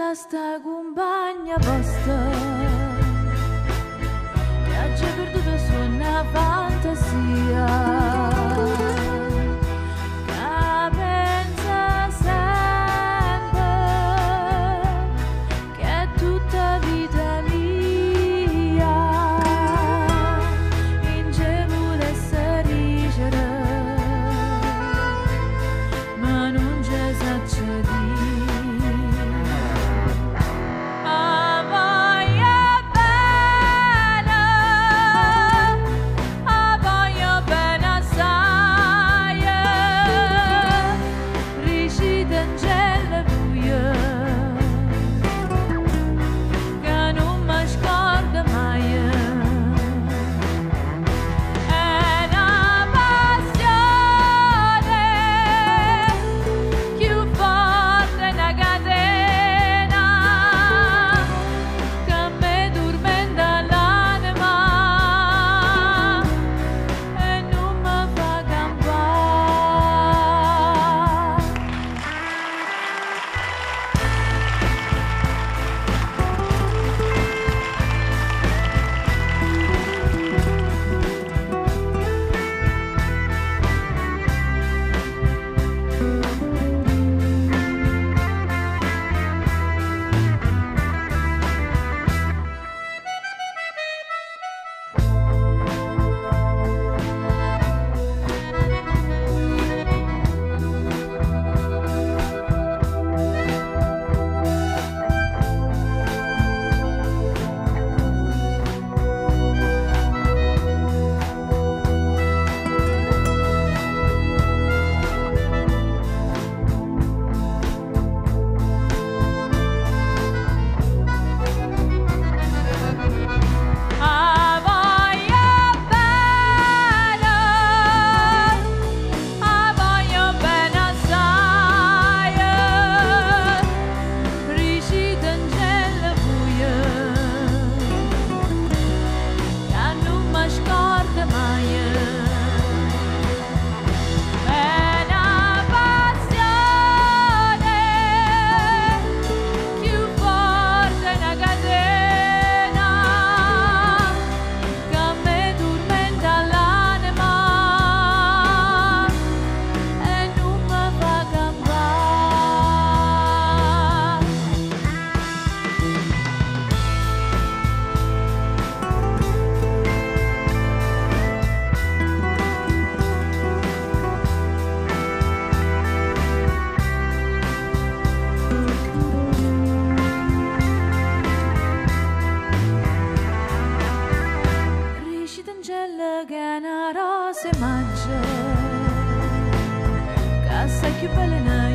Da sta cumpagna vosta che aggia perduto su una fantasia che pensa sempre che è tutta vita mia in ce volesse dicere ma non ce saccio dire. A voglio bene assai, ricitangela buia, che non mi scordo mai. È una passione più forte una catena che mi tormenta l'anima e non mi fa campare. A voglio bene, a voglio bene assai, ricitangela buia, che non mi scordo mai. È una passione più forte una catena che mi tormenta l'anima e non mi fa campare. Ricitangela che è una rosa e mangia, che sa più bella una